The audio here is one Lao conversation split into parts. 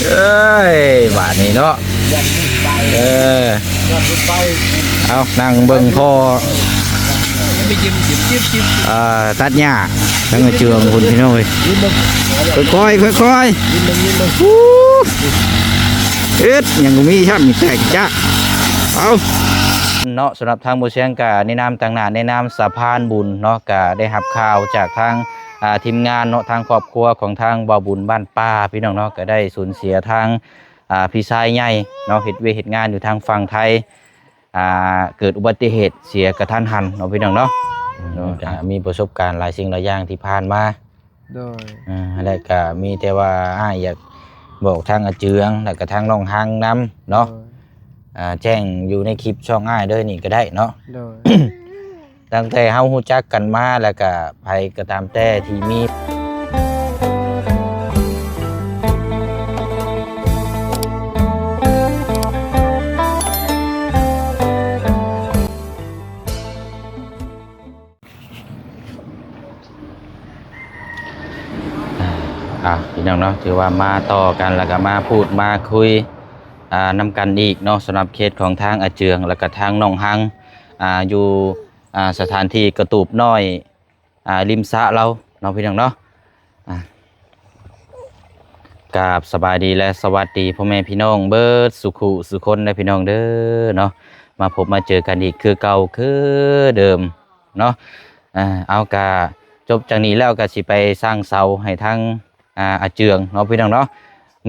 ເອີຍ ບາດນີ້ເນາະ ເອີ ເອົາ ນັ່ງເບິ່ງພໍ່ ອ່າ ຕັດຫຍ້າ ທັງເຈືອງພຸ້ນ ພີ່ນ້ອງເອີຍ ຄ່ອຍໆ ຄ່ອຍໆ ອູ້ ເຮັດຫຍັງກໍມີຊ້ຳ ມີແຕກຈະ ເອົາ ເນາະ. ສຳລັບທາງບໍ່ຊຽງກະໃນນາມຕາງໜ້າ ໃນນາມສະພານບຸນເນາະ ກະໄດ້ຮັບຂ່າວຈາກທາງ ອ່າ ທີມງານເນາະ ທາງຄອບຄົວຂອງທາງບ່າວບຸນບ້ານປ່າ ພີ່ນ້ອງເນາະ ກະໄດ້ສູນເສຍທາງ ອ່າ ພີ່ຊາຍໃຫຍ່ເນາະ ເຮັດວຽກເຮັດງານຢູ່ທາງຝັ່ງໄທ ອ່າ ເກີດອຸບັດຕິເຫດເສຍກະທັນຫັນເນາະ ພີ່ນ້ອງເນາະ ເນາະ ກະມີປະສົບການຫຼາຍສິ່ງຫຼາຍຢ່າງທີ່ຜ່ານມາ ໂດຍ ອ່າ ແລະກະມີແຕ່ວ່າອ້າຍຢາກບອກທາງອາເຈືອງ ແລະກະທາງນ້ອງຮັງນຳເນາະ ໂດຍ ອ່າ ແຈ້ງຢູ່ໃນຄລິບຊ່ອງອ້າຍເດີນີ້ກໍໄດ້ເນາະ ໂດຍ ຕັ້ງແຕ່ເຮົາຮູ້ຈັກກັນມາ ແລ້ວກະໃຜກໍຕາມແຕ່ທີ່ມີ ອ່າ ພີ່ນ້ອງເນາະ ຖືວ່າມາຕໍ່ກັນ ແລ້ວກໍມາພູດມາຄຸຍ ອ່າ ນຳກັນອີກເນາະ ສຳລັບເຄສຂອງທາງອາເຈືອງ ແລ້ວກໍທາງນ້ອງຮັງ ອ່າ ຢູ່ ອ່າ ສະຖານທີ່ກະຕູບນ້ອຍ ອ່າ ລິມສະລາວເນາະ ພີ່ນ້ອງເນາະ ອ່າ ກາບສະບາຍດີ ແລະ ສະຫວັດດີພໍ່ແມ່ພີ່ນ້ອງເບິດສູ່ຄູ່ສູ່ຄົນເດີ ພີ່ນ້ອງເດີເນາະ ມາພົບມາເຈີກັນອີກຄືເກົ່າຄືເດີມເນາະ ອ່າ ເອົາ ກະຈົບຈາກນີ້ແລ້ວກະຊິໄປສ້າງເສົາໃຫ້ທາງ ອ່າ ອາເຈືອງເນາະ ພີ່ນ້ອງເນາະ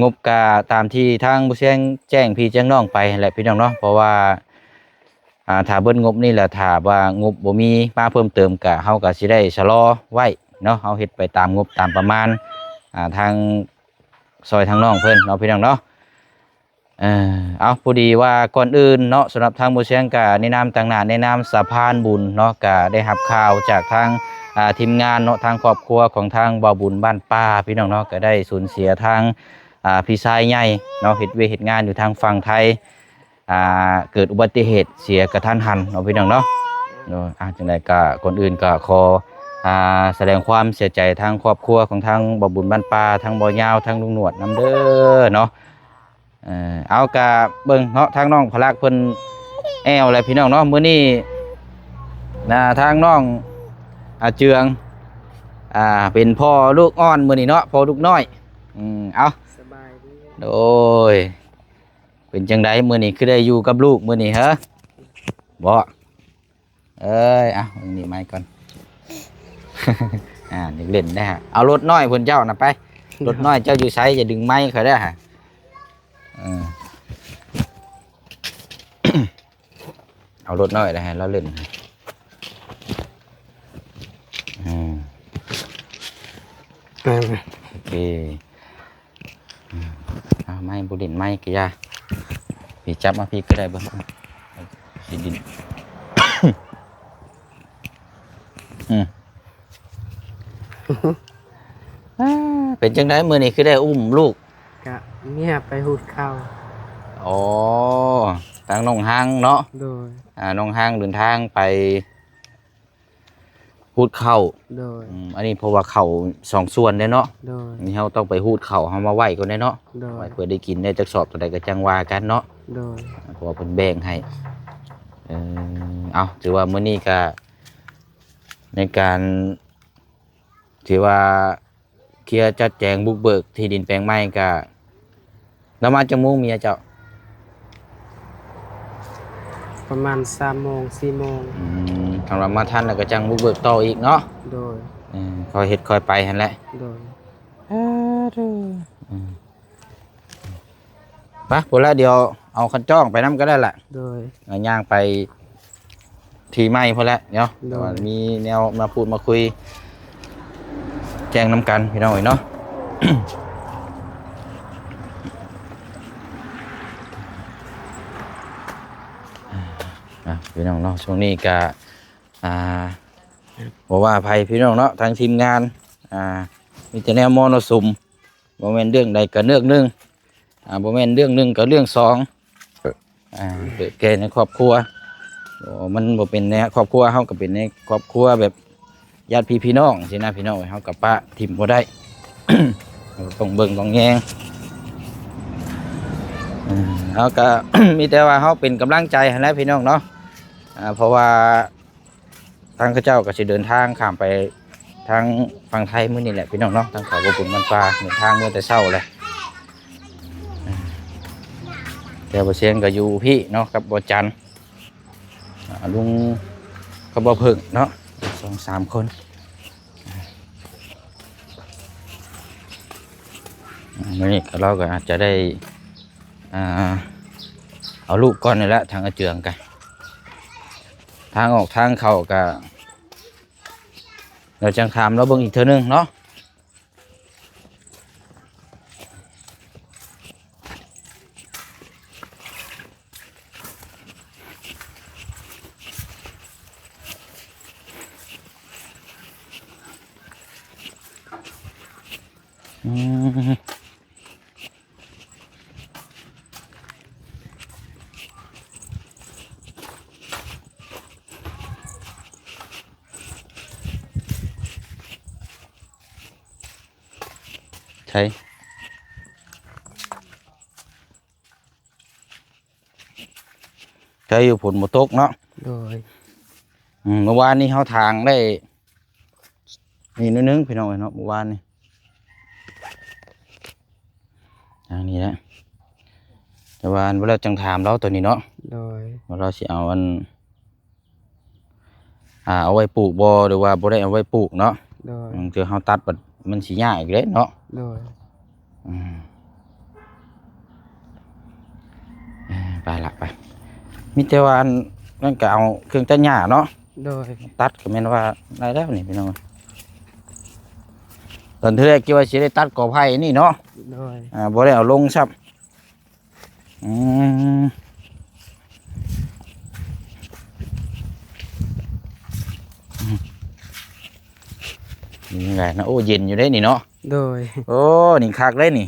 ງົບກະຕາມທີ່ທາງບໍ່ຊຽງແຈ້ງພີ່ແຈ້ງນ້ອງໄປຫັ້ນແຫຼະ ພີ່ນ້ອງເນາະ ເພາະວ່າ ອ່າ ຖ້າເບິດງົບນີ້ແຫຼະ ຖ້າວ່າງົບບໍ່ມີມາເພີ່ມເຕີມກະ ເຮົາກະຊິໄດ້ຊະລໍໄວ້ເນາະ ເຮົາເຮັດໄປຕາມງົບຕາມປະມານ ອ່າ ທາງ ຊ່ອຍທາງນ້ອງເພິ່ນເນາະ ພີ່ນ້ອງເນາະ ເອີ ເອົາ ພໍດີວ່າກ່ອນອື່ນເນາະ ສຳລັບທາງບໍ່ຊຽງກະໃນນາມຕາງໜ້າ ໃນນາມສະພານບຸນເນາະ ກະໄດ້ຮັບຂ່າວຈາກທາງ ອ່າ ທີມງານເນາະ ທາງຄອບຄົວຂອງທາງບ່າວບຸນບ້ານປ່າ ພີ່ນ້ອງເນາະ ກະໄດ້ສູນເສຍທາງ ອ່າ ພີ່ຊາຍໃຫຍ່ເນາະ ເຮັດວຽກເຮັດງານຢູ່ທາງຝັ່ງໄທ ອ່າ ເກີດອຸບັດຕິເຫດເສຍກະທັນຫັນເນາະ ພີ່ນ້ອງເນາະ ເນາະ ອ່າ ຈັ່ງໃດກະກ່ອນອື່ນກະຂໍ ອ່າ ສະແດງຄວາມເສຍໃຈທາງຄອບຄົວຂອງທາງບ່າວບຸນບ້ານປ່າ ທາງບ່າວຍາວ ທາງລຸງໜວດນຳເດີເນາະ ເອີ ເອົາ ກະເບິ່ງເນາະ ທາງນ້ອງພະລັກເພິ່ນແອວແຫຼະ ພີ່ນ້ອງເນາະ ມື້ນີ້ນະ ທາງນ້ອງອາເຈືອງ ອ່າ ເປັນພໍ່ລູກອ່ອນມື້ນີ້ເນາະ ພໍ່ລູກນ້ອຍ ອືມ ເອົາ ສະບາຍດີ ໂດຍ ເປັນຈັ່ງໃດມື້ນີ້ຄືໄດ້ຢູ່ກັບລູກມື້ນີ້ເຮີ ບໍ່? ເອີຍ ເອົາ ເບິ່ງນີ້ໄມກ່ອນ ອ່າ ຢາກເລ່ນໄດ້ຫະ ເອົາລົດນ້ອຍເພິ່ນເຈົ້ານະໄປ ລົດນ້ອຍເຈົ້າຢູ່ໃສ ຢ່າດຶງໄມຂ້ອຍເດີຫະ ເອີ ເອົາລົດນ້ອຍໄດ້ໃຫ້ລາວເລ່ນ ອືມ ໂອເຄ ອືມ ເອົາໄມ້ ບໍ່ຫຼິ້ນໄມ້ກະຢ່າ ພີ່ຈັບມາ ພີ່ກໍໄດ້ເບິ່ງ ຊິດິນ ອືມ ອ່າ ເປັນຈັ່ງໃດມື້ນີ້ຄືໄດ້ອຸ້ມລູກ? ກະເມຍໄປຫູດເຂົ້າ ອໍ ທາງນ້ອງຮັງເນາະ ໂດຍ ອ່າ ນ້ອງຮັງເດີນທາງໄປຫູດເຂົ້າ ໂດຍ ອືມ ອັນນີ້ເພາະວ່າເຂົ້າສອງສ່ວນເດ້ເນາະ ໂດຍ ນີ້ເຮົາຕ້ອງໄປຫູດເຂົ້າເຮົາມາໄວ້ກ່ອນເດ້ເນາະ ໂດຍ ໄວ້ເພື່ອໄດ້ກິນໄດ້ຈັກສອບເທົ່າໃດກໍຈັ່ງວ່າກັນເນາະ ໂດຍ ເພາະວ່າເພິ່ນແບ່ງໃຫ້ ເອີ ເອົາ ຖືວ່າມື້ນີ້ກະໃນການ ທີ່ວ່າເຄຍຈັດແຈງບຸກເບີກທີ່ດິນແປງໃໝ່ກະ ລາວມາຈັກໂມງເມຍເຈົ້າ? ປະມານສາມໂມງ ສີ່ໂມງ ອືມ ຄັນວ່າມາທັນແລ້ວກໍຈັ່ງບຸກເບີກຕໍ່ອີກເນາະ ໂດຍ ເອີ ຄ່ອຍເຮັດຄ່ອຍໄປຫັ້ນແຫຼະ ໂດຍ ເອີ ເດີ ອືມ ໄປພຸ້ນລະ ດຽວເອົາຄັນຈ້ອງໄປນຳກໍໄດ້ລະ ໂດຍ ຍ່າງໄປທີ່ໃໝ່ພຸ້ນແຫຼະເນາະ ໂດຍ ວ່າມີແນວມາພູດມາຄຸຍແຈ້ງນຳກັນພີ່ນ້ອງເອີຍເນາະ ອ່າ ພີ່ນ້ອງເນາະ ຊ່ວງນີ້ກະ ອ່າ ບໍ່ວ່າໃຜພີ່ນ້ອງເນາະ ທາງທີມງານ ອ່າ ມີແຕ່ແນວມໍ່ນະສຸມ ບໍ່ແມ່ນເລື່ອງໃດກໍເລື່ອງໜຶ່ງ ອ່າ ບໍ່ແມ່ນເລື່ອງໜຶ່ງກໍເລື່ອງສອງ ອ່າ ເກີດແກ່ໃນຄອບຄົວ ໂອ້ ມັນບໍ່ເປັນໃນຄອບຄົວເຮົາ ກໍເປັນໃນຄອບຄົວແບບຍາດພີ່ພີ່ນ້ອງຊີ້ນະ ພີ່ນ້ອງເອີຍ ເຮົາກໍປະຖິ້ມບໍ່ໄດ້ ເຮົາກໍຕ້ອງເບິ່ງຕ້ອງແຍງ ເນາະ ກໍ ມີແຕ່ວ່າເຮົາເປັນກຳລັງໃຈຫັ້ນແຫຼະພີ່ນ້ອງເນາະ. ອ່າ ເພາະວ່າທາງເຂົາເຈົ້າກໍຊິເດີນທາງຂ້າມໄປທາງຝັ່ງໄທມື້ນີ້ແຫຼະພີ່ນ້ອງເນາະ. ທາງເຂົາບໍ່ບຸນມັນປ່າ ເດີນທາງເມື່ອແຕ່ເຊົ້າແຫຼະ. ແຕ່ບໍ່ຊຽງກໍຢູ່ພີ້ເນາະ ກັບບໍ່ຈັນ ອ່າ ລຸງກັບບໍ່ເພິ່ງເນາະ ສອງສາມຄົນ. ມື້ນີ້ກໍ ເຮົາກໍອາດຈະໄດ້ ອ່າ ເອົາລູກກ່ອນນີ້ແຫຼະ ທາງອາເຈືອງກະ ທາງອອກທາງເຂົ້າກະ ດຽວຈັ່ງຖາມລາວເບິ່ງອີກເທື່ອໜຶ່ງເນາະ. ອືມ ໃສ ໃກ້ຢູ່ ຝົນບໍ່ຕົກເນາະ. ໂດຍ ອືມ ເມື່ອວານນີ້ເຮົາຖາງໄດ້ ນີ້ໜ້ອຍໜຶ່ງພີ່ນ້ອງເອີຍເນາະ ເມື່ອວານນີ້ ທາງນີ້ແຫຼະ. ແຕ່ວ່າອັນ ບໍ່ແລ້ວຈັ່ງຖາມລາວໂຕນີ້ເນາະ. ໂດຍ ວ່າລາວຊິເອົາອັນ ອ່າ ເອົາໄວ້ປູກບໍ່ ຫຼືວ່າບໍ່ໄດ້ເອົາໄວ້ປູກເນາະ. ໂດຍ ບາງເທື່ອເຮົາຕັດບັດມັນຊິຍາກອີກເດ້ເນາະ. ໂດຍ ອືມ ເອີ ໄປລະ ໄປ. ມີແຕ່ວ່າອັນນັ້ນກໍເອົາເຄື່ອງຕັດຫຍ້າເນາະ. ໂດຍ ຕັດກໍແມ່ນວ່າໄດ້ແລ້ວນີ້ພີ່ນ້ອງ. ຕອນທີແລກຄິດວ່າຊິໄດ້ຕັດກໍໄຜ່ນີ້ເນາະ. ໂດຍ ອ່າ ບໍ່ໄດ້ເອົາລົງຊ້ຳ. ອືມ ນີ້ແຫຼະນະ. ໂອ້ ເຢັນຢູ່ເດ້ນີ້ເນາະ. ໂດຍ ໂອ້ ນີ້ຄັກເດ້ນີ້.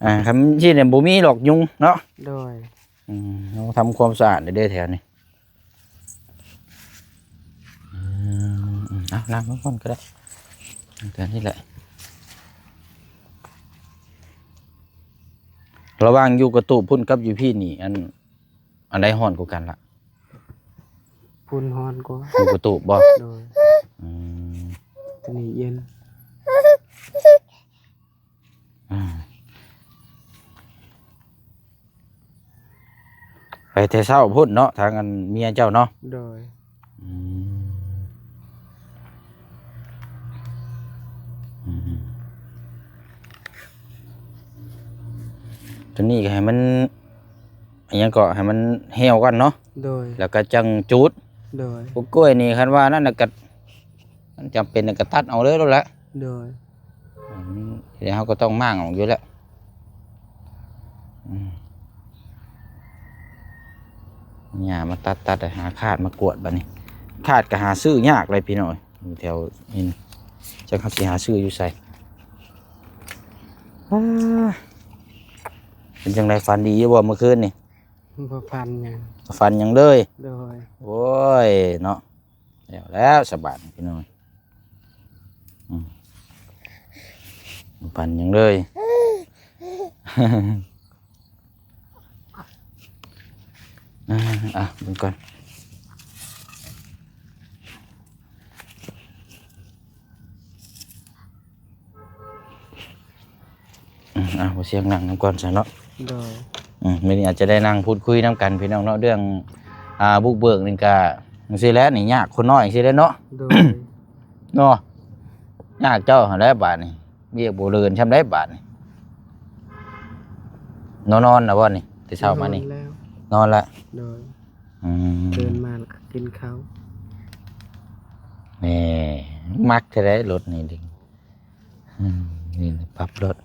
ອ່າ ຄັນຊີ້ນີ້ບໍ່ມີດອກຍຸງເນາະ. ໂດຍ ອືມ ເຮົາທຳຄວາມສະອາດເດ້ແຖວນີ້. ອືມ ເອົາ ນັ່ງລົງກ່ອນກໍໄດ້ ແຖວນີ້ແຫຼະ. ລະຫວ່າງຢູ່ກະຕູບພຸ້ນກັບຢູ່ພີ້ນີ້ ອັນ ອັນໃດຮ້ອນກວ່າກັນລະ? ພຸ້ນຮ້ອນກວ່າ. ຢູ່ກະຕູບບໍ່? ໂດຍ ອືມ ຕົວນີ້ເຢັນ. ອ່າ ໄປແຕ່ເຊົ້າພຸ້ນເນາະ ທາງອັນເມຍເຈົ້າເນາະ. ໂດຍ ອືມ ອືມ ຕົວນີ້ກໍໃຫ້ມັນ ອີຫຍັງເກາະ ໃຫ້ມັນແຫ້ວກ່ອນເນາະ. ໂດຍ ແລ້ວກໍຈັ່ງຈູດ. ໂດຍ ພວກກ້ວຍນີ້ ຄັນວ່ານັ້ນນະ ກໍ ມັນຈຳເປັນກໍຕັດເອົາເລີຍໂລດແຫຼະ. ໂດຍ ອືມ ດຽວເຮົາກໍຕ້ອງມ້າງອອກຢູ່ແຫຼະ. ອືມ ຫຍ້າມາຕັດໆ ຫາຄາດມາກວດບັດນີ້. ຄາດກໍຫາຊື້ຍາກເລີຍພີ່ນ້ອງເອີຍ ຢູ່ແຖວນີ້ ຈັກເຮົາຊິຫາຊື້ຢູ່ໃສ. ອ່າ ເປັນຈັ່ງໃດ ຝັນດີຢູ່ບໍ່ມື້ຄືນນີ້? ບໍ່ຝັນຫຍັງ. ບໍ່ຝັນຫຍັງເລີຍ? ໂດຍ ໂອ້ຍເນາະ. ແລ້ວ ແລ້ວສະບາຍພີ່ນ້ອງ ອືມ ບໍ່ຝັນຫຍັງເລີຍ. ອ່າ ອ່ະ ເບິ່ງກ່ອນ. ອືມ ອ່າ ບໍ່ສຽງນັ່ງນຳກ່ອນຊະເນາະ. ໂດຍ ອືມ ມື້ນີ້ອາດຈະໄດ້ນັ່ງພູດຄຸຍນຳກັນພີ່ນ້ອງເນາະ ເລື່ອງ ອ່າ ບຸກເບີກນີ້ກະຈັ່ງຊີ້ແຫຼະນີ້ ຍາກຄົນນ້ອຍຈັ່ງຊີ້ແຫຼະເນາະ. ໂດຍ ເນາະ ຍາກເຈົ້າຫັ້ນແຫຼະບາດນີ້ ວຽກບໍ່ເລີນຊ່ຳໃດບາດນີ້. ນອນ ນອນລະບໍ່ນີ້ ແຕ່ເຊົ້າມານີ້? ນອນແລ້ວ ນອນລະ. ໂດຍ ອືມ ຕື່ນມາແລ້ວກໍກິນເຂົ້າ. ແໝ່ ມັກແທ້ໃດລົດນີ້. ອືມ ນີ້ປັບລົດ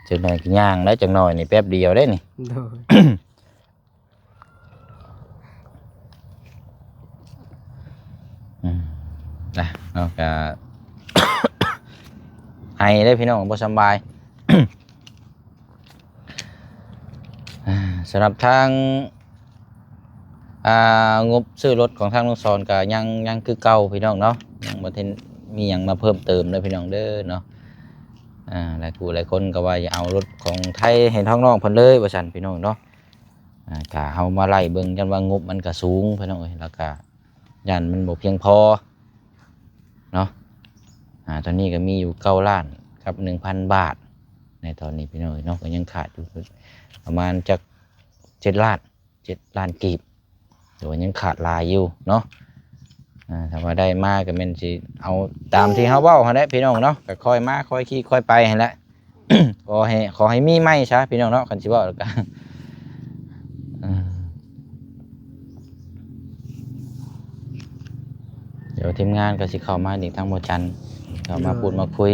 ຈັກໜ້ອຍກໍຍ່າງໄດ້ ຈັກໜ້ອຍນີ້ແປັບດຽວເດ້ນີ້. ໂດຍ ອືມ ນະ ເຮົາກໍໄອເດ້ພີ່ນ້ອງ ບໍ່ສຳບາຍ. ອ່າ ສຳລັບທາງ ອ່າ ງົບຊື້ລົດຂອງທາງລຸງສອນກໍຍັງ ຍັງຄືເກົ່າພີ່ນ້ອງເນາະ ຍັງບໍ່ທັນມີຫຍັງມາເພີ່ມເຕີມເດີພີ່ນ້ອງເດີເນາະ. ອ່າ ຫຼາຍຜູ້ຫຼາຍຄົນກໍວ່າ ຢ່າເອົາລົດຂອງໄທໃຫ້ທາງນ້ອງເພິ່ນເລີຍ ວ່າຊັ້ນພີ່ນ້ອງເນາະ. ອ່າ ກະເຮົາມາໄລ່ເບິ່ງ ຢ້ານວ່າງົບມັນກະສູງພີ່ນ້ອງເອີຍ ແລ້ວກະຢ້ານມັນບໍ່ພຽງພໍເນາະ. ອ່າ ຕອນນີ້ກໍມີຢູ່ເກົ້າລ້ານກັບໜຶ່ງພັນບາດ ໃນຕອນນີ້ພີ່ນ້ອງເອີຍເນາະ ກໍຍັງຂາດຢູ່ປະມານຈັກເຈັດລ້ານ ເຈັດລ້ານກີບ ແຕ່ວ່າຍັງຂາດຫຼາຍຢູ່ເນາະ. ອ່າ ຖ້າວ່າໄດ້ມາກໍແມ່ນຊິເອົາຕາມທີ່ເຮົາເວົ້າຫັ້ນແຫຼະພີ່ນ້ອງເນາະ ກໍຄ່ອຍມາຄ່ອຍຂີ່ຄ່ອຍໄປຫັ້ນແຫຼະ. ຂໍໃຫ້ ຂໍໃຫ້ມີໃໝ່ຊະພີ່ນ້ອງເນາະ ຄັນຊິເວົ້າແລ້ວກໍ ອ່າ ດຽວທີມງານກໍຊິເຂົ້າມາອີກ ທາງບໍ່ຈັນເຂົ້າມາ ໂດຍ ພູດມາຄຸຍ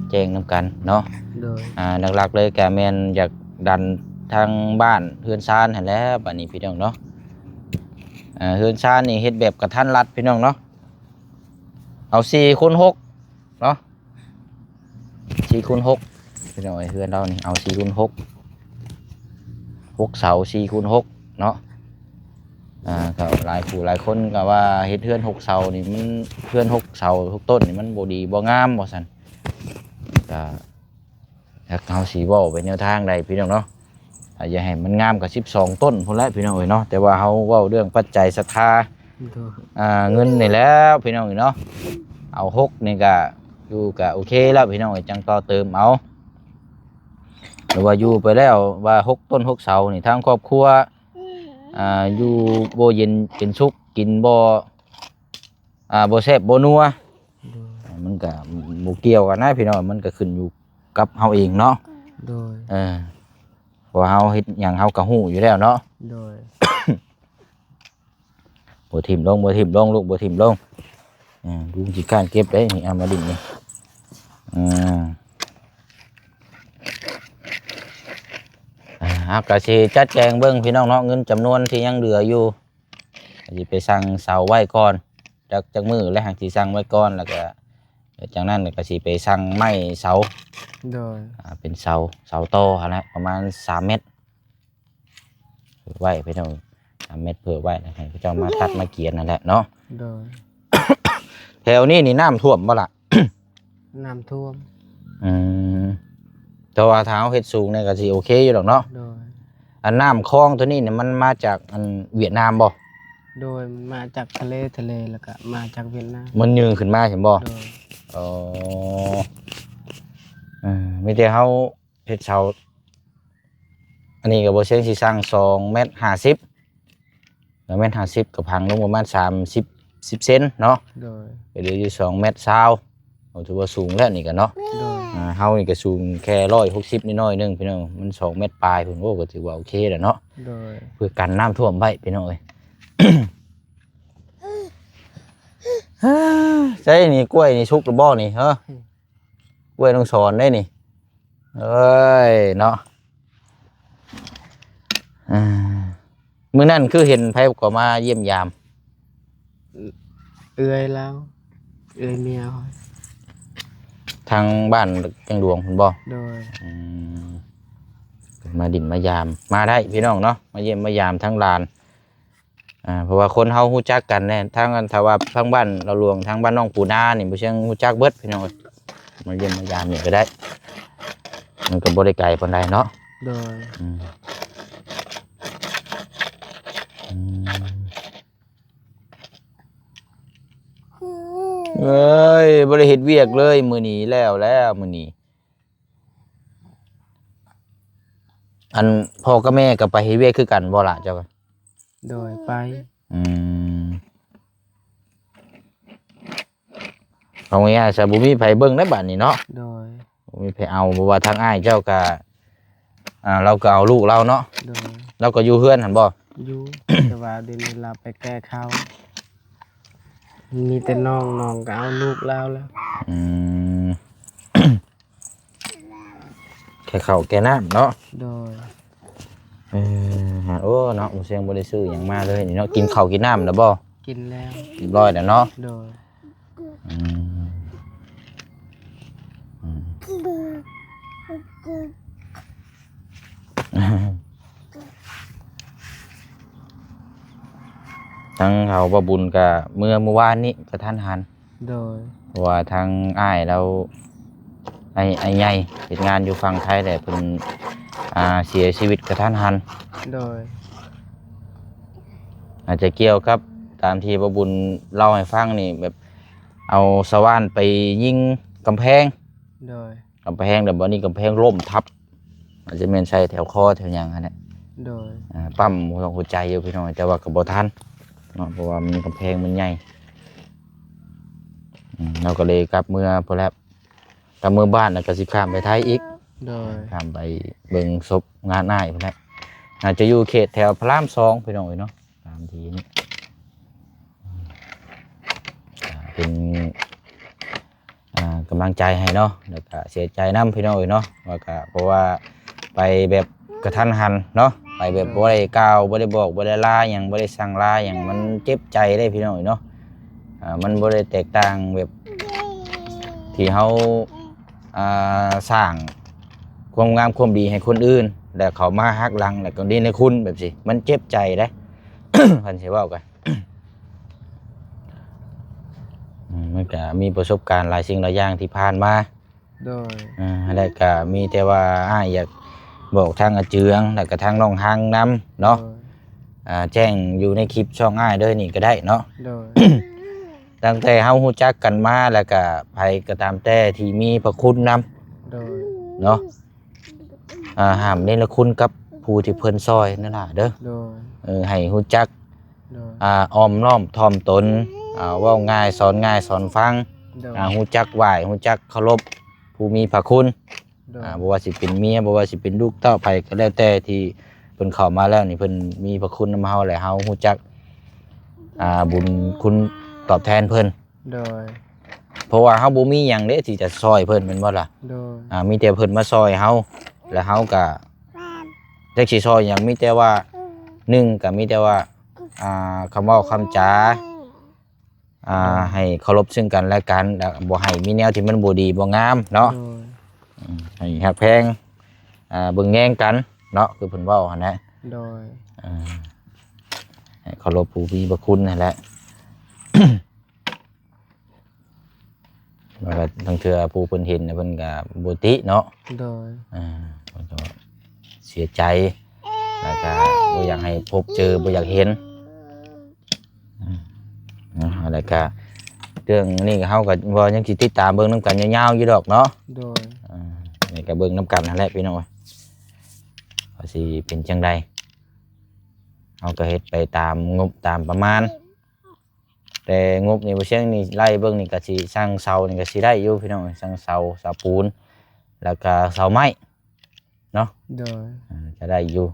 ແຈ້ງນຳກັນເນາະ. ໂດຍ ອ່າ ຫຼັກໆເລີຍກໍແມ່ນຢາກດັນທາງບ້ານເຮືອນຊານຫັ້ນແຫຼະ ບາດນີ້ພີ່ນ້ອງເນາະ. ອ່າ ເຮືອນຊານນີ້ເຮັດແບບກະທັນລັດພີ່ນ້ອງເນາະ ເອົາສີ່ຄູນຫົກເນາະ ສີ່ຄູນຫົກ ພີ່ນ້ອງເອີຍ ເຮືອນລາວນີ້ເອົາສີ່ຄູນຫົກ ຫົກເສົາສີ່ຄູນຫົກເນາະ. ອ່າ ກໍຫຼາຍຜູ້ຫຼາຍຄົນກໍວ່າເຮັດເຮືອນຫົກເສົານີ້ມັນ ເຮືອນຫົກເສົາຫົກຕົ້ນນີ້ມັນບໍ່ດີບໍ່ງາມ ວ່າຊັ້ນ. ກໍ ຈັກເຮົາຊິເວົ້າໄປແນວທາງໃດພີ່ນ້ອງເນາະ ຖ້າຢາກໃຫ້ມັນງາມກໍສິບສອງຕົ້ນພຸ້ນແຫຼະພີ່ນ້ອງເອີຍເນາະ. ແຕ່ວ່າເຮົາເວົ້າເລື່ອງປັດໄຈສັດທາ ໂດຍ ອ່າ ເງິນນີ້ແຫຼະພີ່ນ້ອງເອີຍເນາະ. ເອົາຫົກນີ້ກະຢູ່ກະໂອເຄແລ້ວພີ່ນ້ອງເອີຍ ຈັ່ງຕໍ່ເຕີມເອົາ. ຫຼືວ່າຢູ່ໄປແລ້ວວ່າຫົກຕົ້ນຫົກເສົານີ້ ທາງຄອບຄົວ ອ່າ ຢູ່ບໍ່ເຢັນເປັນສຸກ ກິນບໍ່ ອ່າ ບໍ່ແຊບບໍ່ນົວ ໂດຍ ມັນກະບໍ່ກ່ຽວກັນນະພີ່ນ້ອງ ມັນກະຂຶ້ນຢູ່ກັບເຮົາເອງເນາະ. ໂດຍ ເອີ ເພາະວ່າເຮົາເຮັດຫຍັງເຮົາກະຮູ້ຢູ່ແລ້ວເນາະ. ໂດຍ ບໍ່ຖິ້ມລົງ ບໍ່ຖິ້ມລົງ ລູກ ບໍ່ຖິ້ມລົງ. ເອີ ລຸງຂີ້ຄ້ານເກັບເດ້ນີ້ ເອົາມາດິ້ນນີ້. ເອີ ອ່າ ເຮົາກະຊິຈັດແຈງເບິ່ງພີ່ນ້ອງເນາະ ເງິນຈຳນວນທີ່ຍັງເຫຼືອຢູ່ ກະຊິໄປສັ່ງເສົາໄວ້ກ່ອນ ຈັກ ຈັກມື້ແລ້ວ ຫາກຊິສັ່ງໄວ້ກ່ອນ ແລ້ວກະ ຈາກນັ້ນກະຊິໄປສັ່ງໄມ້ເສົາ ໂດຍ ອ່າ ເປັນເສົາ ເສົາຕໍ່ຫັ້ນແຫຼະ ປະມານສາມແມັດ ໄວ້ພີ່ນ້ອງ ສາມແມັດເພີ່ມໄວ້ ແລ້ວໃຫ້ເຂົາເຈົ້າມາຕັດມາກຽນຫັ້ນແຫຼະເນາະ. ໂດຍ ແຖວນີ້ນີ້ນ້ຳຖ້ວມບໍ່ລະ? ນ້ຳຖ້ວມ. ອືມ ແຕ່ວ່າຖ້າເຮົາເຮັດສູງນີ້ກໍຊິໂອເຄຢູ່ດອກເນາະ. ໂດຍ ອັນນ້ຳຄອງຕົວນີ້ນີ້ມັນມາຈາກອັນຫວຽດນາມບໍ່? ໂດຍ ມັນມາຈາກທະເລ ທະເລ ແລ້ວກໍມາຈາກຫວຽດນາມ ມັນຍື່ນຂຶ້ນມາຊັ້ນບໍ່? ໂດຍ ອໍ ເອີ ມີແຕ່ເຮົາເຮັດເສົາ ອັນນີ້ກໍບໍ່ເຊີງຊິສ້າງສອງແມັດຫ້າສິບ ແລ້ວແມັດຫ້າສິບກໍພັງລົງປະມານສາມສິບ ສິບເຊັນເນາະ. ໂດຍ ກໍເຫຼືອຢູ່ສອງແມັດຊາວ ກໍຖືວ່າສູງແລ້ວນີ້ກໍເນາະ. ໂດຍ ອ່າ ເຮົານີ້ກໍສູງແຄ່ຮ້ອຍຫົກສິບນິດໜ້ອຍໜຶ່ງພີ່ນ້ອງ ມັນສອງແມັດປາຍພຸ້ນ ໂອ້ ກໍຖືວ່າໂອເຄແລ້ວເນາະ. ໂດຍ ເພື່ອກັນນ້ຳຖ້ວມໄວ້ພີ່ນ້ອງເອີຍ. ໃສ່ນີ້ກ້ວຍນີ້ສຸກແລ້ວບໍ່ນີ້ ເຮີ ກ້ວຍນ້ອງສອນເດ້ນີ້. ເອີຍເນາະ ອ່າ ມື້ນັ້ນຄືເຫັນໃຜກໍມາຢ້ຽມຢາມ? ເອື້ອຍລາວ ເອື້ອຍເມຍ ທາງບ້ານແກງຫຼວງພຸ້ນບໍ່? ໂດຍ ອືມ ມາດິ້ນມາຢາມ ມາໄດ້ພີ່ນ້ອງເນາະ ມາຢ້ຽມມາຢາມທາງຫຼານ. ອ່າ ເພາະວ່າຄົນເຮົາຮູ້ຈັກກັນແນ່ ທາງອັນ ຖ້າວ່າທາງບ້ານລາວຫຼວງ ທາງບ້ານນ້ອງປູນານີ້ ບໍ່ເຊີງຮູ້ຈັກເບິດພີ່ນ້ອງເອີຍ ມາຢ້ຽມມາຢາມນີ້ກໍໄດ້ ມັນກໍບໍ່ໄດ້ໄກປານໃດເນາະ. ໂດຍ ອືມ ອືມ ເອີຍ ບໍ່ໄດ້ເຮັດວຽກເລີຍມື້ນີ້ ແລ້ວ ແລ້ວມື້ນີ້. ອັນພໍ່ກັບແມ່ກໍໄປເຮັດວຽກຄືກັນບໍ່ລະເຈົ້າ? ໂດຍ ໄປ ອືມ ເອົາງ່າຍໆຊະ ບໍ່ມີໃຜເບິ່ງໃນບາດນີ້ເນາະ. ໂດຍ ບໍ່ມີໃຜເອົາ ເພາະວ່າທາງອ້າຍເຈົ້າກໍ ອ່າ ລາວກໍເອົາລູກລາວເນາະ. ໂດຍ ລາວກໍຢູ່ເຮືອນຫັ້ນບໍ່? ຢູ່ ແຕ່ວ່າດຽວນີ້ລາວໄປແກ່ເຂົ້າ ມີແຕ່ນ້ອງ ນ້ອງກໍເອົາລູກລາວແລ້ວ. ອືມ ແກ່ເຂົ້າແກ່ນ້ຳເນາະ. ໂດຍ ເອີ ໂອ້ ເນາະ ບໍ່ເຊີງບໍ່ໄດ້ຊື້ຫຍັງມາເລີຍນີ້ເນາະ. ກິນເຂົ້າກິນນ້ຳແລ້ວບໍ່? ກິນແລ້ວ ຮຽບຮ້ອຍແລ້ວເນາະ. ໂດຍ ອືມ ອືມ ທາງເຮົາບໍ່ບຸນກະເມືອມື້ວານນີ້ກະທັນຫັນ. ໂດຍ ເພາະວ່າທາງອ້າຍລາວ ອ້າຍ ອ້າຍໃຫຍ່ເຮັດງານຢູ່ຝັ່ງໄທແຫຼະ ເພິ່ນ ອ່າ ເສຍຊີວິດກະທັນຫັນ. ໂດຍ. ອາດຈະກ່ຽວກັບຕາມທີ່ບ່າວບຸນເລົ່າໃຫ້ຟັງນີ້ ແບບເອົາສະຫວ່ານໄປຍິງກຳແພງ. ໂດຍ. ກຳແພງ ແລ້ວບາດນີ້ກຳແພງລົ້ມທັບ ອາດຈະແມ່ນໃສ່ແຖວຄໍແຖວຫຍັງຫັ້ນແຫຼະ. ໂດຍ. ອ່າ ປ້ຳຫົວ ຫົວໃຈຢູ່ພີ່ນ້ອງ ແຕ່ວ່າກໍບໍ່ທັນເນາະ ເພາະວ່າມັນ ກຳແພງມັນໃຫຍ່. ອືມ ເຮົາກໍເລີຍກັບເມືອພຸ້ນແຫຼະ ກັບເມືອບ້ານ ແລ້ວກໍຊິຂ້າມໄປໄທອີກ. ໂດຍ. ຂ້າມໄປເບິ່ງສົບງານອ້າຍພຸ້ນແຫຼະ ອາດຈະຢູ່ເຂດແຖວພະລາມສອງ ພີ່ນ້ອງເອີຍເນາະ ຕາມທີ່ນີ້. ອືມ ກໍເປັນ ອ່າ ກຳລັງໃຈໃຫ້ເນາະ ແລ້ວກະເສຍໃຈນຳພີ່ນ້ອງເອີຍເນາະ ວ່າກະ ເພາະວ່າໄປແບບກະທັນຫັນເນາະ ໄປແບບ ໂດຍ ບໍ່ໄດ້ກ່າວ ບໍ່ໄດ້ບອກ ບໍ່ໄດ້ລາຫຍັງ ບໍ່ໄດ້ສັ່ງລາຫຍັງ ມັນເຈັບໃຈເດ້ພີ່ນ້ອງເອີຍເນາະ. ອ່າ ມັນບໍ່ໄດ້ແຕກຕ່າງແບບທີ່ເຮົາ ອ່າ ສ້າງຄວາມງາມຄວາມດີໃຫ້ຄົນອື່ນ ແລ້ວເຂົາມາຫັກຫຼັງ ແລ້ວກໍເນລະຄຸນແບບຊີ້ ມັນເຈັບໃຈເດ້ ຄັນຊິເວົ້າກັນ. ອືມ ມັນກະມີປະສົບການຫຼາຍສິ່ງຫຼາຍຢ່າງທີ່ຜ່ານມາ. ໂດຍ. ອາ ແລ້ວກະມີແຕ່ວ່າອ້າຍຢາກບອກທາງອາເຈືອງ ແລ້ວກະທາງນ້ອງຮັງນຳເນາະ. ໂດຍ. ອາ ແຈ້ງຢູ່ໃນຄລິບຊ່ອງອ້າຍເດີນີ້ກໍໄດ້ເນາະ. ໂດຍ. ຕັ້ງແຕ່ເຮົາຮູ້ຈັກກັນມາ ແລ້ວກະໃຜກໍຕາມແຕ່ທີ່ມີພະຄຸນນຳ. ໂດຍ. ເນາະ. ອ່າ ຫ້າມເນລະຄຸນກັບຜູ້ທີ່ເພິ່ນຊ່ອຍນັ້ນລະເດີ. ໂດຍ. ເອີ ໃຫ້ຮູ້ຈັກ ໂດຍ ອ່າ ອ່ອມນ້ອມຖ່ອມຕົນ ອ່າ ເວົ້າງ່າຍສອນງ່າຍສອນຟັງ. ໂດຍ. ອ່າ ຮູ້ຈັກໄຫວ້ ຮູ້ຈັກເຄົາລົບຜູ້ມີພະຄຸນ. ໂດຍ. ອ່າ ບໍ່ວ່າຊິເປັນເມຍ ບໍ່ວ່າຊິເປັນລູກເຕົ້າ ໃຜກໍແລ້ວແຕ່ທີ່ເພິ່ນເຂົ້າມາແລ້ວນີ້ ເພິ່ນມີພະຄຸນນຳເຮົາ ແລະ ເຮົາຮູ້ຈັກ ອ່າ ບຸນຄຸນຕອບແທນເພິ່ນ. ໂດຍ. ເພາະວ່າເຮົາບໍ່ມີຫຍັງເດ້ທີ່ຈະຊ່ອຍເພິ່ນ ແມ່ນບໍ່ລະ? ໂດຍ. ອ່າ ມີແຕ່ເພິ່ນມາຊ່ອຍເຮົາ ແລ້ວເຮົາກະຈັກຊິຊ່ອຍຫຍັງ ມີແຕ່ວ່າ ໜຶ່ງກະມີແຕ່ວ່າ ອ່າ ຄຳເວົ້າຄຳຈາ ອ່າ ໂດຍ ໃຫ້ເຄົາລົບເຊິ່ງກັນແລະກັນ ແລະ ບໍ່ໃຫ້ມີແນວທີ່ມັນບໍ່ດີບໍ່ງາມເນາະ. ໂດຍ. ອືມ ໃຫ້ຮັກແພງ ອ່າ ເບິ່ງແຍງກັນເນາະ ຄືເພິ່ນເວົ້າຫັ້ນແຫຼະ. ໂດຍ. ອ່າ ໃຫ້ເຄົາລົບຜູ້ມີພະຄຸນຫັ້ນແຫຼະ. ແລ້ວກໍລາງເທື່ອຜູ້ເພິ່ນເຫັນເພິ່ນກໍບໍ່ຕິເນາະ. ໂດຍ. ອ່າ ເພິ່ນກໍເສຍໃຈ ແລ້ວກໍບໍ່ຢາກໃຫ້ພົບເຈີ ບໍ່ຢາກເຫັນ. ອືມ ເນາະ ແລ້ວກໍເລື່ອງນີ້ເຮົາກໍວ່າຍັງຊິຕິດຕາມເບິ່ງນຳກັນຍາວໆຢູ່ດອກເນາະ. ໂດຍ. ອ່າ ນີ້ກໍເບິ່ງນຳກັນຫັ້ນແຫຼະພີ່ນ້ອງເອີຍ ວ່າຊິເປັນຈັ່ງໃດ ເຮົາກໍເຮັດໄປຕາມງົບຕາມປະມານ. ແຕ່ງົບນີ້ ບໍ່ຊຽງນີ້ໄລ່ເບິ່ງນີ້ກໍຊິ ຊ່າງເສົານີ້ກໍຊິໄດ້ຢູ່ພີ່ນ້ອງເອີຍ ຊ່າງເສົາ ເສົາປູນ ແລ້ວກໍເສົາໄມ້ເນາະ. ໂດຍ. ອ່າ ຈະໄດ້ຢູ່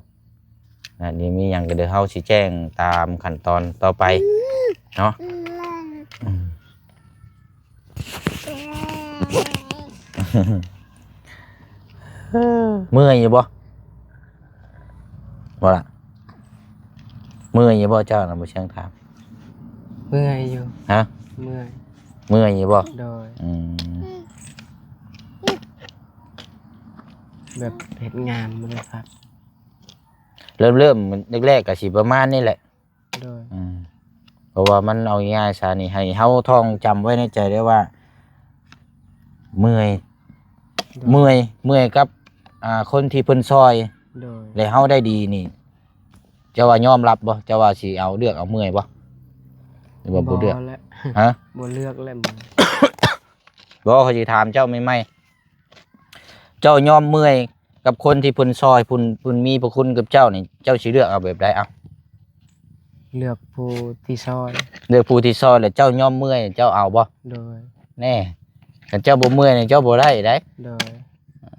ແລ້ວນີ້ມີຫຍັງກໍດຽວເຮົາຊິແຈ້ງຕາມຂັ້ນຕອນຕໍ່ໄປເນາະ. ອືມ ເມື່ອຍຢູ່ບໍ່? ບໍ່ລະ ເມື່ອຍຢູ່ບໍ່ເຈົ້ານະ ບໍ່ຊຽງຖາມ. ເມື່ອຍຢູ່. ຮະ? ເມື່ອຍ. ເມື່ອຍຢູ່ບໍ່? ໂດຍ. ອືມ ແບບເຮັດງານບໍ່ໄດ້ພັກ. ເລີ່ມໆແລກໆກໍຊິປະມານນີ້ແຫຼະ. ໂດຍ. ອືມ ເພາະວ່າມັນ ເອົາງ່າຍໆຊະນີ້ ໃຫ້ເຮົາທ່ອງຈຳໄວ້ໃນໃຈເດີວ່າ ເມື່ອຍ. ໂດຍ. ເມື່ອຍ ເມື່ອຍກັບ ອ່າ ຄົນທີ່ເພິ່ນຊ່ອຍ. ໂດຍ. ແລະເຮົາໄດ້ດີນີ້ ເຈົ້າວ່າຍອມຮັບບໍ່? ເຈົ້າວ່າຊິເອົາ ເລືອກເອົາເມື່ອຍບໍ່? ຫຼືວ່າບໍ່ເລືອກ? ບໍ່ແຫຼະ. ຮະ? ບໍ່ເລືອກແຫຼະ. ບໍ່ ຂ້ອຍຊິຖາມເຈົ້າໃໝ່ໆ ເຈົ້າຍອມເມື່ອຍ ກັບຄົນທີ່ເພິ່ນຊ່ອຍ ເພິ່ນ ເພິ່ນມີພະຄຸນກັບເຈົ້ານີ້ ເຈົ້າຊິເລືອກເອົາແບບໃດ? ເອົາ ເລືອກຜູ້ທີ່ຊ່ອຍ. ເລືອກຜູ້ທີ່ຊ່ອຍ ແລ້ວເຈົ້າຍອມເມື່ອຍ ເຈົ້າເອົາບໍ່? ໂດຍ. ແນ່ ຄັນເຈົ້າບໍ່ເມື່ອຍນີ້ ເຈົ້າບໍ່ໄດ້ໃດ໋. ໂດຍ.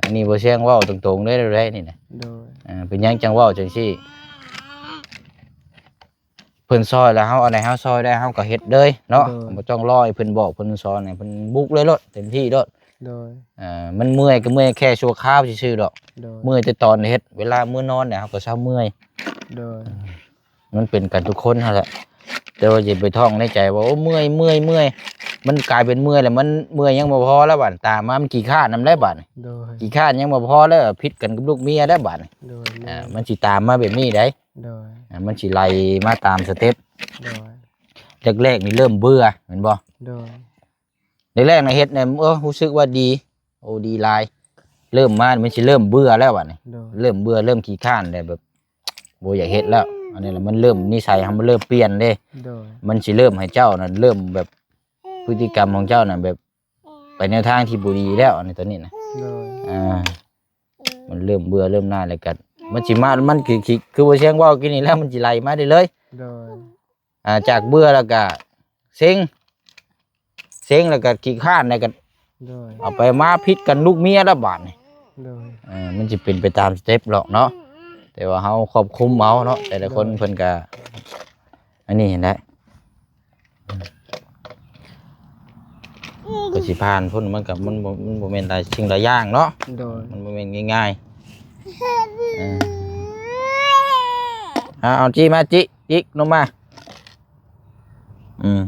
ອັນນີ້ບໍ່ຊຽງເວົ້າຕົງໆເລີຍໄດ໋ນີ້ນະ. ໂດຍ. ເປັນຫຍັງຈັ່ງເວົ້າຈັ່ງຊີ້? ເພິ່ນຊ່ອຍແລ້ວ ເຮົາອັນໃດເຮົາຊ່ອຍໄດ້ ເຮົາກໍເຮັດເລີຍເນາະ. ໂດຍ. ບໍ່ຕ້ອງລໍໃຫ້ເພິ່ນບອກເພິ່ນສອນ ໃຫ້ເພິ່ນບຸກເລີຍໂລດ ເຕັມທີ່ໂລດ. ໂດຍ. ມັນເມື່ອຍກໍເມື່ອຍແຄ່ຊົ່ວຄາວຊື່ໆດອກ. ໂດຍ. ເມື່ອຍແຕ່ຕອນເຮັດ ເວລາມື້ນອນນີ້ ເຮົາກໍເຊົາເມື່ອຍ. ໂດຍ. ມັນເປັນກັນທຸກຄົນຫັ້ນແຫຼະ ແຕ່ວ່າຢ່າໄປທ່ອງໃນໃຈວ່າ ໂອ້ ເມື່ອຍ ເມື່ອຍ ເມື່ອຍ ມັນກາຍເປັນເມື່ອຍແລ້ວ ມັນເມື່ອຍຍັງບໍ່ພໍແລ້ວບາດ ຕາມມາມັນຂີ້ຄ້ານນຳແລ້ວບາດ. ໂດຍ. ຂີ້ຄ້ານຍັງບໍ່ພໍແລ້ວ ຜິດກັນກັບລູກເມຍແລ້ວບາດ. ໂດຍ. ມັນຊິຕາມມາແບບນີ້ໃດ໋. ໂດຍ. ມັນຊິໄລ່ມາຕາມສະເຕັບ. ໂດຍ. ແລກໆນີ້ເລີ່ມເບື່ອແມ່ນບໍ່? ໂດຍ. ແລກໆນະເຮັດແນວ ເອີ ຮູ້ສຶກວ່າດີ ໂອ້ ດີຫຼາຍ. ເລີ່ມມາມັນຊິເລີ່ມເບື່ອແລ້ວບັດນີ້ ໂດຍ ເລີ່ມເບື່ອ ເລີ່ມຂີ້ຄ້ານແລ້ວ ແບບບໍ່ຢາກເຮັດແລ້ວ. ອັນນີ້ລະ ມັນເລີ່ມ ນິໄສເຮົາມັນເລີ່ມປ່ຽນເດ້ ໂດຍ ມັນຊິເລີ່ມໃຫ້ເຈົ້ານັ້ນ ເລີ່ມແບບ ພຶດຕິກຳຂອງເຈົ້ານັ້ນ ແບບໄປແນວທາງທີ່ບໍ່ດີແລ້ວ ອັນນີ້ ຕອນນີ້ນະ ໂດຍ ອ່າ ມັນເລີ່ມເບື່ອເລີ່ມໜ້າຍແລ້ວກໍ ມັນຊິມາ ມັນຄື ຄື ຄືບໍ່ຊຽງເວົ້າກີ້ນີ້ແລ້ວ ມັນຊິໄຫຼມາເລື້ອຍໆ ໂດຍ ອ່າ ຈາກເບື່ອແລ້ວກໍເຊັງ ເຊັງແລ້ວກໍຂີ້ຄ້ານ ແລ້ວກໍ ໂດຍ ເອົາໄປມາຜິດກັນລູກເມຍແລ້ວບາດນີ້ ໂດຍ ເອີ ມັນຊິເປັນໄປຕາມສະເຕັບດອກເນາະ ແຕ່ວ່າເຮົາຄວບຄຸມເອົາເນາະ ແຕ່ລະຄົນ ໂດຍ ເພິ່ນກໍ ອັນນີ້ຫັ້ນແຫຼະ ກໍຊິຜ່ານພຸ້ນ ມັນກໍ ມັນບໍ່ ມັນບໍ່ແມ່ນຫຼາຍສິ່ງຫຼາຍຢ່າງເນາະ ໂດຍ ມັນບໍ່ແມ່ນງ່າຍໆ ເອີ ເອົາ ເອົາ ຈີ້ມາ ຈີ້ ຈີ້ ລົງມາ ອືມ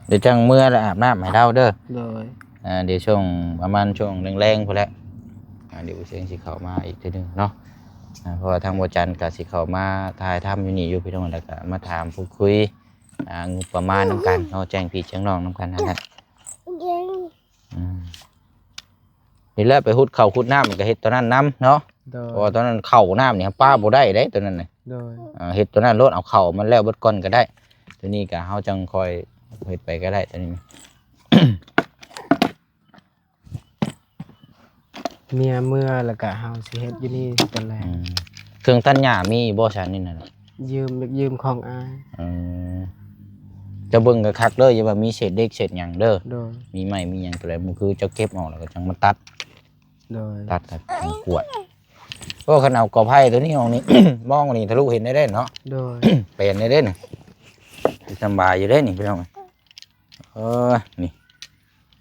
ດຽວຈັ່ງເມືອແລ້ວອາບນ້ຳໃຫ້ລາວເດີ ໂດຍ ອ່າ ດຽວຊ່ວງ ປະມານຊ່ວງແລງໆ ພຸ້ນແຫຼະ ອ່າ ດຽວເຊງຊິເຂົ້າມາອີກເທື່ອໜຶ່ງເນາະ ອ່າ ເພາະວ່າທາງບໍ່ຈັນກໍຊິເຂົ້າມາຖ່າຍທຳຢູ່ນີ້ຢູ່ ພີ່ນ້ອງ ແລ້ວກໍມາຖາມພູດຄຸຍ ອ່າ ງົບປະມານນຳກັນເນາະ ແຈ້ງພີ່ແຈ້ງນ້ອງນຳກັນຫັ້ນແຫຼະ ອືມ ນີ້ແຫຼະ ໄປຂຸດເຂົ້າຂຸດນ້ຳ ມັນກໍເຮັດຕົວນັ້ນນຳເນາະ ໂດຍ ເພາະວ່າຕົວນັ້ນເຂົ້ານ້ຳນີ້ປາບໍ່ໄດ້ເດ້ ຕົວນັ້ນນະ ໂດຍ ເຮັດຕົວນັ້ນໂລດ ເອົາເຂົ້າມັນແລ້ວເບິດກ່ອນກໍໄດ້ ຕົວນີ້ກໍເຮົາຈັ່ງຄ່ອຍເຮັດໄປກໍໄດ້ ຕົວນີ້ ເມຍເມືອແລ້ວກະເຮົາຊິເຮັດຢູ່ນີ້ຕອນແລງ ອືມ ເຄື່ອງຕັດຫຍ້າມີບໍ່ຊັ້ນນີ້ນະ? ຢືມ ຢາກຢືມຂອງອ້າຍ ເອີ ເຈົ້າເບິ່ງຄັກໆເດີ ຢ່າວ່າມີເສດເຫຼັກເສດຫຍັງເດີ ໂດຍ ມີໄມ້ມີຫຍັງຕົວໃດບໍ່ຄື ເຈົ້າເກັບອອກແລ້ວກໍຈັ່ງມາຕັດ ໂດຍ ຕັດໃຫ້ມັນກວດ ໂອ້ ຄັນເອົາກໍໄຜ່ຕົວນີ້ອອກນີ້ ມອງນີ້ທະລຸເຫັນໄດ້ເດ້ເນາະ ໂດຍ ເປັນໄດ້ເດ້ນີ້ ສຳບາຍຢູ່ເດ້ນີ້ພີ່ນ້ອງ ເອີ ນີ້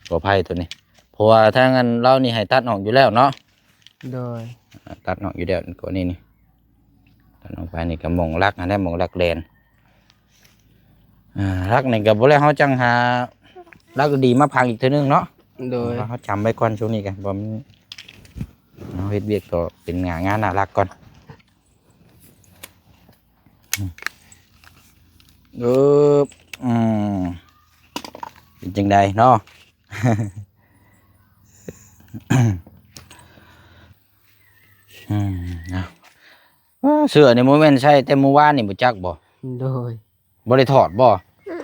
ກໍໄຜ່ຕົວນີ້ ເພາະວ່າທາງອັນລາວນີ້ໃຫ້ຕັດອອກຢູ່ແລ້ວເນາະ ໂດຍ ຕັດອອກຢູ່ແລ້ວ ກໍນີ້ນີ້ ຕັດອອກໄປນີ້ກໍໝ່ອງຫຼັກຫັ້ນແຫຼະ ໝ່ອງຫຼັກແລນ ອ່າ ຫຼັກນີ້ກໍບໍ່ແລ້ວ ເຮົາຈັ່ງຫາຫຼັກດີໆມາຝັງອີກເທື່ອໜຶ່ງເນາະ ໂດຍ ເຮົາຈຳໄວ້ກ່ອນຊ່ວງນີ້ກັນ ບໍ່ ເຮົາເຮັດວຽກຕໍ່ເປັນງານ ງານໜ້າຫຼັກກ່ອນ. ເອີ ອືມ ເປັນຈັ່ງໃດເນາະ? ອືມ ເອົາ ເສື້ອນີ້ບໍ່ແມ່ນໃສ່ແຕ່ມື້ວານນີ້ບໍ່ຈັກບໍ່? ໂດຍ ບໍ່ໄດ້ຖອດບໍ່?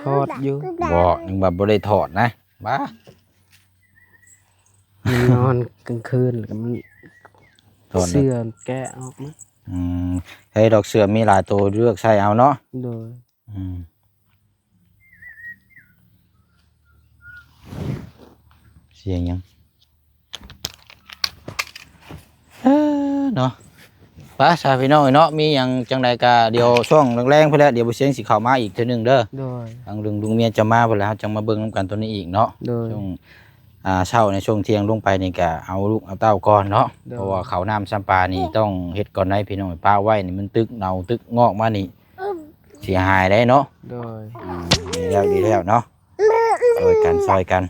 ຖອດຢູ່ ບໍ່ ນຶກວ່າບໍ່ໄດ້ຖອດນະ ບ້າ ມັນນອນກາງຄືນ ແລ້ວກໍມັນ ຖອດເລີຍ ເສື້ອແກະອອກມາ ອືມ ໃຫ້ດອກເສື້ອມີຫຼາຍໂຕເລືອກໃສ່ເອົາເນາະ ໂດຍ ອືມ ສຽງຫຍັງ? ເອີ ເນາະ ໄປຊະພີ່ນ້ອງເອີຍເນາະ ມີຫຍັງຈັ່ງໃດກໍດຽວຊ່ວງແລງໆພຸ້ນແຫຼະ ດຽວບໍ່ສຽງຊິເຂົ້າມາອີກເທື່ອໜຶ່ງເດີ ໂດຍ ທາງລຸງ ລຸງເມຍຈະມາພຸ້ນແຫຼະ ເຮົາຈັ່ງມາເບິ່ງນຳກັນຕົວນີ້ອີກເນາະ ໂດຍ ຊ່ວງ ອ່າ ເຊົ້າໃນຊ່ວງທ່ຽງລົງໄປນີ້ກໍເອົາລູກເອົາເຕົ້າກ່ອນເນາະ ໂດຍ ເພາະວ່າເຂົ້ານ້ຳຊຳປານີ້ຕ້ອງເຮັດກ່ອນໄດ໋ພີ່ນ້ອງ ປະໄວ້ນີ້ມັນຕຶກເນົ່າຕຶກງອກມານີ້ເສຍຫາຍໄດ໋ເນາະ ໂດຍ ອືມ ດີແລ້ວ ດີແລ້ວເນາະ ຊ່ອຍກັນ ຊ່ອຍກັນ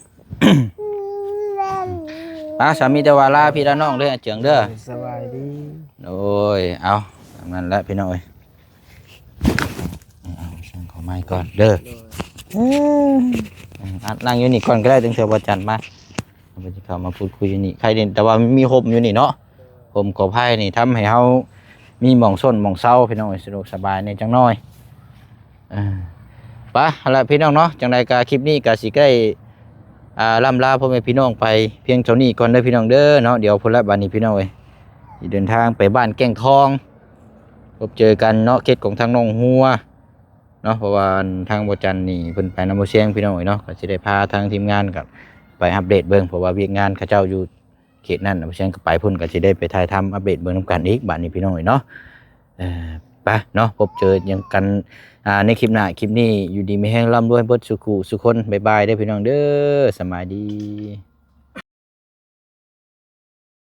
ອ່າ ສາມີແຕ່ວ່າລາພີ່ລານ້ອງເດີ ອາເຈືອງເດີ ສະບາຍດີ ໂອ້ຍ ເອົາ ຕາມນັ້ນແຫຼະພີ່ນ້ອງເອີຍ ເອົາ ເອົາ ເອົາ ເອົາ ເອົາ ເອົາ ເອົາ ເອົາ ເອົາ ເອົາ ເອົາ ເອົາ ເອົາ ເອົາ ເອົາ ເອົາ ເອົາ ນັ່ງຢູ່ນີ້ກ່ອນກໍໄດ້ ຈັ່ງເທື່ອບໍ່ຈັນມາ ເຮົາກໍຊິເຂົ້າມາພູດຄຸຍຢູ່ນີ້ ໃຄເດັ່ນ ແຕ່ວ່າມີຮົ່ມຢູ່ນີ້ເນາະ ຮົ່ມກໍໄຜ່ນີ້ ທຳໃຫ້ເຮົາມີໝ່ອງຊົນໝ່ອງເຊົາ ພີ່ນ້ອງເອີຍ ສະດວກສະບາຍແດ່ຈັກໜ້ອຍ ເອີ ໄປ ຫັ້ນລະພີ່ນ້ອງເນາະ ຈັ່ງໃດກໍຄລິບນີ້ກໍຊິໄດ້ ອ່າ ລ່ຳລາພໍ່ແມ່ພີ່ນ້ອງໄປພຽງເທົ່ານີ້ກ່ອນເດີພີ່ນ້ອງເດີເນາະ ດຽວພຸ້ນລະບາດນີ້ພີ່ນ້ອງເອີຍ ຊິເດີນທາງໄປບ້ານແກ້ງທອງ ພົບເຈີກັນເນາະ ເຂດຂອງທາງໜອງຫົວ ເນາະ ເພາະວ່າທາງບໍ່ຈັນນີ້ເພິ່ນໄປນຳບໍ່ຊຽງພີ່ນ້ອງເອີຍເນາະ ກໍຊິໄດ້ພາທາງທີມງານກັນໄປອັບເດດເບິ່ງ ເພາະວ່າວຽກງານເຂົາເຈົ້າຢູ່ເຂດນັ້ນ ບໍ່ຊຽງກໍໄປພຸ້ນ ກໍຊິໄດ້ໄປຖ່າຍທຳອັບເດດເບິ່ງນຳກັນອີກ ບາດນີ້ພີ່ນ້ອງເອີຍເນາະ ເອີ ໄປເນາະ ພົບເຈີຫຍັງກັນ ອ່າ ໃນຄລິບໜ້າ ຄລິບນີ້ຢູ່ດີມີແຮງ ລ່ຳລວຍເບິດສູ່ຄູ່ສູ່ຄົນ ບາຍບາຍເດີພີ່ນ້ອງເດີ ສະບາຍດີ.